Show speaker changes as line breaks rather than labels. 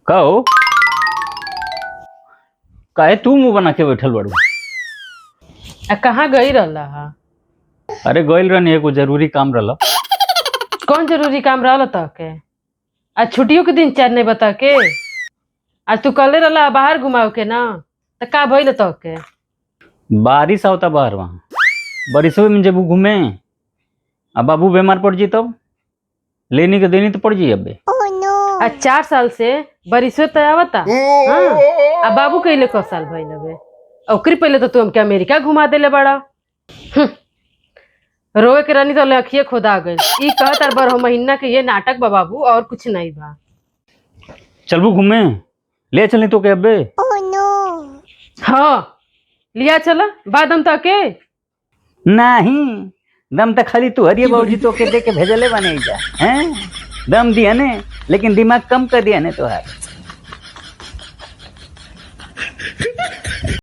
कहो, काहे तू मुंह बना के बैठल बाड़ू?
आ कहाँ गई रहला हा?
अरे गइल रहनी, एगो जरूरी काम रहल।
कौन जरूरी काम रहल तहके? आज छुट्टियों के दिन चैन नहीं बता के। आज तू कले रहला बाहर घुमाव के ना, त का भइल तहके?
बारिश आवता बाहर, वहाँ बारिशों में जब घूमे आ बाबू बीमार पड़ जी तब लेनी के देनी तो पड़ जी अबे।
आज 4 साल से बारिशो त आवता। हाँ, आ बाबू कइले क साल भइल हवे? ओकरी पहले तो तू हमके अमेरिका घुमा देले बड़ा। रोए के रानी तो अखिए खोदा गइल। ई कहत और 12 महीना के ये नाटक बा बाबू, और कुछ नहीं बा।
चलबू घूमे? ले चलनी तो के अबे?
हाँ, लिया चला बाद हम तके।
नहीं, दम तो खाली तू हरिये बाबूजी तो के दे के भेजले बने जा हैं। दम दिया ने, लेकिन दिमाग कम कर दिया ने तोहार।